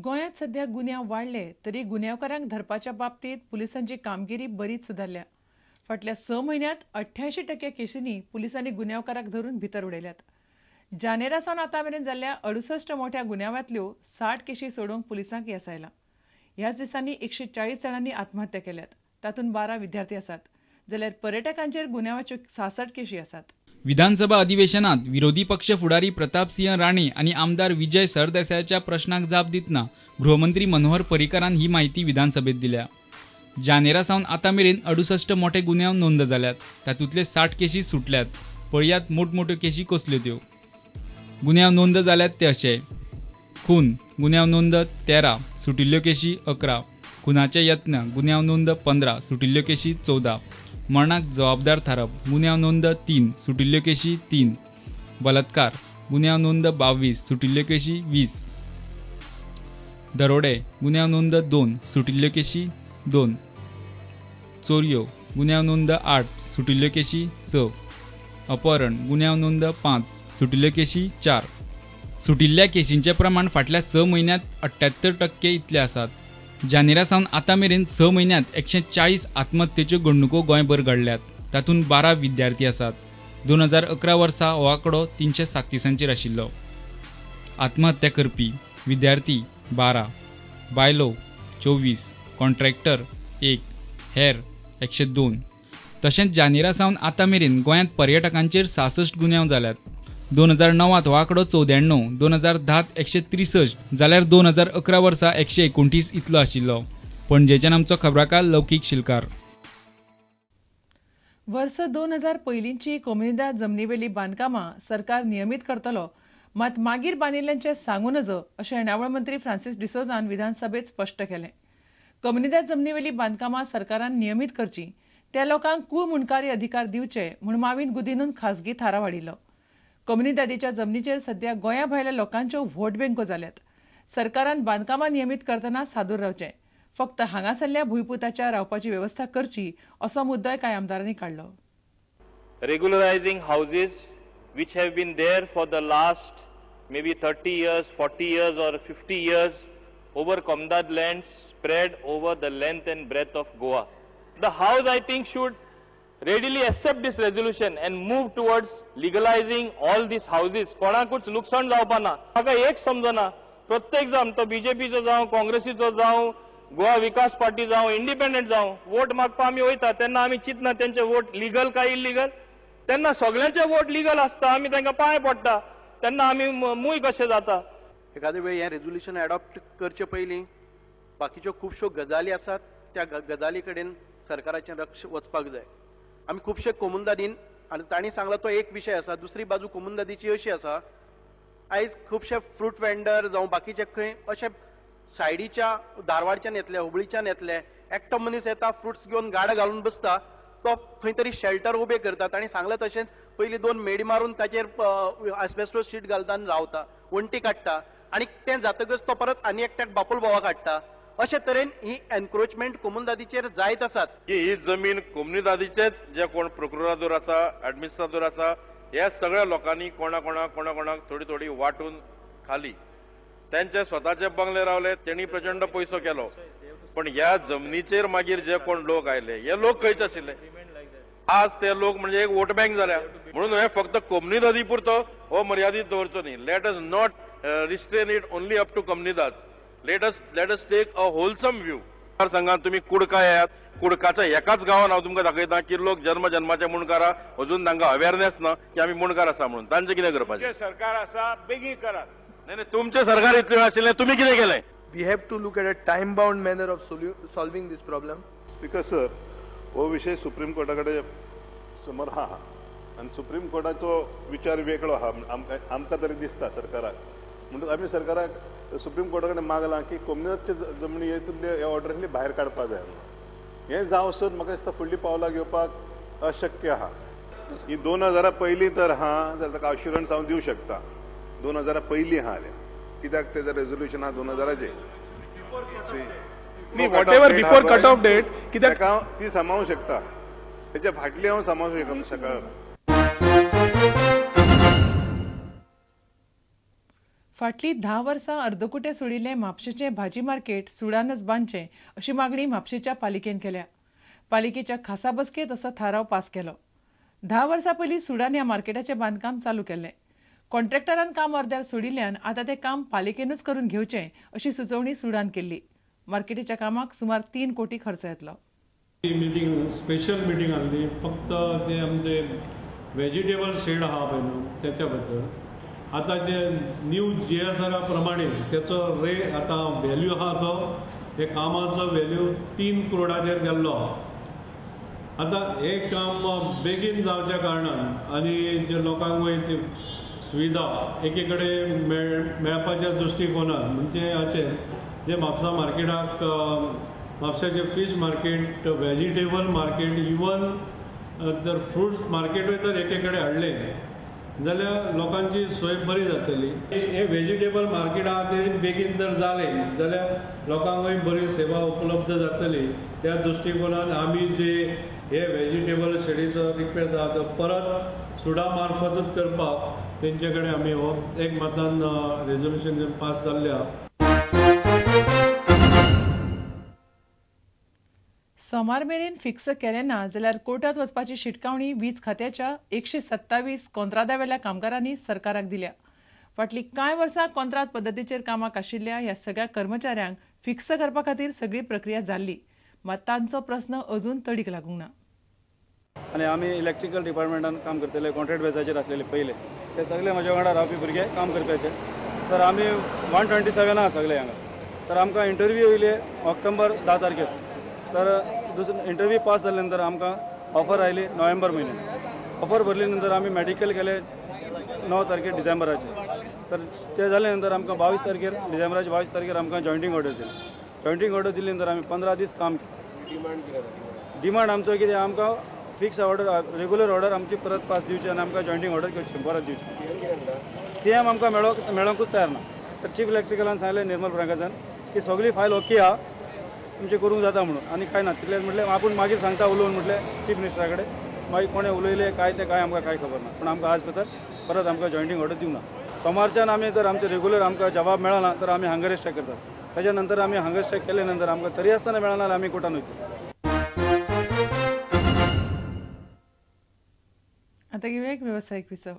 गोंयांत सध्या गुन्यांव वाडले तरी गुन्यांवकारांक धरपाच्या बाबतींत पुलिसांची कामगिरी बरीच सुदारल्या. फाटल्या 6 म्हयन्यांत 88% केशींनी पुलिसांनी गुन्यांवकारांक धरून भितर उडयल्यात. जानेरा सावन आतां मेरेन जाल्ल्या 68 मोठ्या गुन्यांवांतल्यो 60 केशी सोडोवंक पुलिसांक येस आयलां. ह्याच दिसांनी 140 जाणांनी आत्महत्या केल्यात, तातूंत 12 विद्यार्थी आसात, जाल्यार पर्यटकांचेर गुन्यांवाच्यो 66 केशी आसात. विधानसभा अधिवेशनात विरोधी पक्ष फुडारी प्रतापसिंह राणे आनी आमदार विजय सरदेसायाच्या प्रश्नाक जाप दितना गृहमंत्री मनोहर पर्रीकारान ही माहिती विधानसभेत दिल्या. जानेरा सावन आतां मेरेन 68 मोठे गुन्यांव नोंद जाल्यात, तातूंतले 60 केशी सुटल्यात. पळयात मोठमोठ्यो केशी कसल्यो त्यो. गुन्यांव नोंद जाल्यात ते अशे: खून गुन्यांव नोंद 13, सुटिल्ल्यो केशी 11, खुनाचे यत्न गुन्यांव नोंद 15, सुटिल्ल्यो केशी 14, मरणाक जबाबदार थारप गुन्यांव नोंद 3, सुटिल्ल्यो केशी 3, बलात्कार गुन्यांव नोंद 22, सुटिल्ल्यो केशी 20, दरोडे गुन्यांव नोंद 2, सुटिल्ल्यो केशी 2, चोरयो गुन्यांव नोंद 8, सुटिल्ल्यो केशी 6, अपहरण गुन्यांव नोंद 5, सुटिल्ल्यो केशी 4. सुटिल्ल्या केशींचें प्रमाण फाटल्या 6 म्हयन्यांत 78% इतले आसात. जानेरा सावन आतां मेरेन 6 म्हयन्यांत 140 आत्महत्येच्यो घडणुको गोंयभर घडल्यात, तातूंत 12 विद्यार्थी आसात. 2011 वर्सा हो आंकडो 337 आशिल्लो. आत्महत्या करपी विद्यार्थी 12, बायलो 24, कॉन्ट्रॅक्टर 1, हेर 102. तशेंच जानेरा सावन आतां मेरेन गोंयांत पर्यटकांचेर 66 गुन्यांव जाल्यात. 2009 हो आंकडो 94, 2010 163, जाल्यार 2011 वर्सा 129 इतलो आशिल्लो. पणजेच्यान आमचो खबराकार लौकीक शिलकार. वर्स 2000 पयलींची कोमुनिदाद जमनीवेली बांदकामां सरकार नियमीत करतलो, मात मागीर बांदिल्ल्यांचें सांगू नजो अशें येणावळ मंत्री फ्रांसीस डिसोझान विधानसभेत स्पश्ट केलें. कोमुनिदाद जमनीवेली बांदकामां सरकारान नियमीत करची, त्या लोकांक कूळ मुंडकारी अधिकार दिवचे म्हूण माविन गुदिनून खासगी थाराव हाडिल्लो. कोमुनिदादीच्या जमनीचेर सध्या गोंया भायल्या लोकांच्यो व्होट बँको जाल्यात. सरकारान बांदकामां नियमीत करतना सादूर रावचें, फक्त हांगासरल्या भूंयपुताच्या रावपाची वेवस्था करची असो मुद्दोय कांय आमदारांनी काडलो. Regularising houses which have been there for the last maybe 30 years, 40 years or 50 years over Comunidade land spread over the length and breadth of Goa. The house, I think, should readily accept this resolution and move towards legalizing all these houses. कोणाकूच लुकसाण जावपा ना. म्हाका एक समजना, प्रत्येक जाण तो बीजेपीचो जावं, काँग्रेसीचो जावं, गोवा विकास पार्टी जावं, इंडिपेंडंट जावं, वोट मागपा आमी वयता तेन्ना आमी चिंतना तेंचे वोट लिगल काय इलिगल. तेन्ना सगळ्यांचे वोट लिगल आसता, आमी तांकां पांय पडटा, तेन्ना आमी मूय कशें जाता. एखादे वेळ हें रेजोल्युशन एडॉप्ट करचे पयलीं बाकीच्यो खुबश्यो गजाली आसात, त्या गजाली कडेन सरकाराचें लक्ष वचपाक जाय. आमी खुबशे कोमुनिदादीन आनी तांणी सांगला तो एक विशय आसा, दुसरी बाजू कोमुनिदादीची अशी आसा, आयज खुबशे फ्रूट वेंडर जावं बाकीचे खंय अशे सायडीच्या धारवाडच्यान येतले, हुबळीच्यान येतले, एकटो मनीस येता, फ्रुट्स घेवन गाडो घालून बसता, तो खंय तरी शेल्टर उबे करता. तांणी सांगलें तशेंच पयलीं 2 मेडी मारून ताचेर आस्बेस्टोस शीट घालता आनी रावता, वण्टी काडटा आनी तें जातकच तो परत आनी एकट्याक बापोल भावाक हाडटा. अशे तरेन ही एनक्रोचमेंट कोमुनिदादीचेर जायत आसात. की ही जमीन कोमुनिदादीचेच जे कोण प्रोकुरादोर आसा, एडमिनिस्ट्रादोर आसा, ह्या सगळ्या लोकांनी कोणा कोणाक थोडी थोडी वांटून खाली. त्यांचे स्वताचे बंगले रावले, तेणी प्रचंड पयसो केलो. पण ह्या जमनीचेर मागीर जे कोण लोक आयले, हे लोक खंयचे आशिल्ले? आज ते लोक म्हणजे एक वोट बँक जाल्या. म्हणून हे फक्त कोमुनिदादी पुरतो हो मर्यादीत दवरचो न्ही. Let us not restrain it only up to Comunidade. Let us take a wholesome view. संघात तुम्ही कुडका येयात, कुडकाच्या एकाच गांवान हांव तुमकां दाखयता की लोक जन्म जन्माचे मुंडकार, अजून तांकां अवेरनेस ना की आमी मुंडकार आसा म्हणून. तांचें कितें करपाचें? सरकार आसा, बेगीन करात. नाही नाही, तुमचें सरकार इतलें आशिल्लें, तुमी कितें केलें? We have to look at a time bound manner of solving this problem. Because sir, हो विशय सुप्रीम कोर्टा कडेन समोर आहा आनी सुप्रीम कोर्टाचो विचार वेगळो आहा आमकां तरी दिसता सरकाराक. म्हणटकच आमी सरकाराक सुप्रीम कोर्टा कडेन मागलां की कोमुनिदादचे जमनी हे ऑर्डरींतली भायर काडपाक जाय म्हणून. हें जावसर म्हाका दिसता फुडलीं पावलां घेवपाक अशक्य आहा. ही 2000 पयलीं तर आहा जाल्यार ताका अश्युरन्स हांव दिवं शकता. 2000 पयलीं आहा जाल्यार कित्याक तेजो रेजोल्युशन आहा 2000चेर. Whatever before cut off date कित्याक ती सांबाळूंक शकता, तेच्या फाटली हांव सांबाळूंक शकना. फाटलीं 10 वर्सां अर्दकुटें सोडिल्लें म्हापशेचें भाजी मार्केट सुडानच बांदचें अशी मागणी म्हापशेच्या पालिकेन केल्या. पालिकेच्या खासा बसकेंत असो थाराव पास केलो. 10 वर्सां पयलीं सुडान ह्या मार्केटाचें बांदकाम चालू केल्लें. कॉन्ट्रॅक्टरान काम अर्द्यार सोडिल्ल्यान आतां तें काम पालिकेनूच करून घेवचें अशी सुचोवणी सुडान केल्ली. मार्केटीच्या कामाक सुमार 3 कोटी खर्च येतलो. मिटींग स्पेशल मिटींग आहली फक्त ते आमचे वेजिटेबल शेड आहा पळय न्हू तेच्या बद्दल. आतां जे न्यू जीएसआरा प्रमाणे तेचो रे आतां व्हॅल्यू आहा तो हे कामाचो व्हॅल्यू 3 करोडाचेर गेल्लो आहा. आतां हें काम बेगीन जावच्या कारणान आनी जे लोकांक वयर ती सुविधा एके कडेन मेळपाच्या दृश्टिकोनान म्हणजे हाचें जे म्हापसा मार्केटाक म्हापशाचे fish market, vegetable market, even जर फ्रुट्स मार्केटूय जर एके कडेन हाडलें जाल्यार लोकांची सोय बरी जातली. हे वेजिटेबल मार्केट आहा ते बेगीन जर जालें जाल्यार लोकांकूय बरी सेवा उपलब्ध जातली. त्या दृश्टिकोनान आमी जे हे वेजिटेबल शेडीचो रिक्वेस्ट आहा तो परत सुडा मार्फतूच करपाक तेंचे कडेन आमी हो एक मतान रेजोल्युशन पास जाल्लें आहा. सोमार मेरेन फिक्स केलें ना जाल्यार कोर्टात वचपाची शिटकावणी वीज खात्याच्या 127 कोंत्रादावेल्या कामगारांनी सरकाराक दिल्या. फाटलीं कांय वर्सां कोंत्राद पद्दतीचेर कामाक आशिल्ल्या ह्या सगळ्या कर्मचाऱ्यांक फिक्स करपा खातीर सगळी प्रक्रिया जाल्ली, मात तांचो प्रस्न अजून तडीक लागूंक ना. आनी आमी इलेक्ट्रिकल डिपार्टमेंटान काम करतले, कॉन्ट्रॅक्ट बेजाचेर आसलेले पयले ते सगळे म्हज्या वांगडा रावपी भुरगे काम करपाचे. तर आमी 127 आहा सगळे हांगा. तर आमकां इंटरव्यू येयले ऑक्टोबर 10 तारखेर. तर दुसरे इंटरव्यू पास जाले नंतर आमकां ऑफर आयली नोव्हेंबर म्हयन्यान. ऑफर भरले नंतर आमी मेडिकल केले 9 तारखेर डिसेंबराचे. तर ते जाले नंतर आमकां 22 तारखेर डिसेंबराचे 22 तारखेर आमकां जॉयंटींग ऑर्डर दिली. जॉयंटींग ऑर्डर दिली नंतर आमी 15 दीस काम केलें. डिमांड आमचो कितें, आमकां फिक्स ऑर्डर रेगुलर ऑर्डर आमची परत पास दिवची आनी आमकां जॉयंटींग ऑर्डर घेवची परत दिवची. सी एम आमकां मेळोंकूच तयार ना. तर चीफ इलेक्ट्रिकलान सांगलें निर्मल ब्रागांझान की सगळी फायल ओके आहा तुमचें करूंक जाता म्हणून आनी कांय ना. तितलें म्हटलें आपूण मागीर सांगता उलोवन म्हटलें चीफ मिनिस्टरा कडेन. मागीर कोणें उलयलें काय तें काय आमकां कांय खबर ना. पूण आमकां आज भितर परत आमकां जॉयंटींग ऑर्डर दिवंक ना. सोमारच्यान आमी जर आमचें रेगुलर आमकां जबाब मेळना तर आमी हंगर स्ट्रायक करतात. ताच्या नंतर आमी हंगर स्ट्रायक केले नंतर आमकां तरी आसतना मेळना जाल्यार आमी कोर्टान वयतले. आतां घेवया एक वेवसायीक विसव.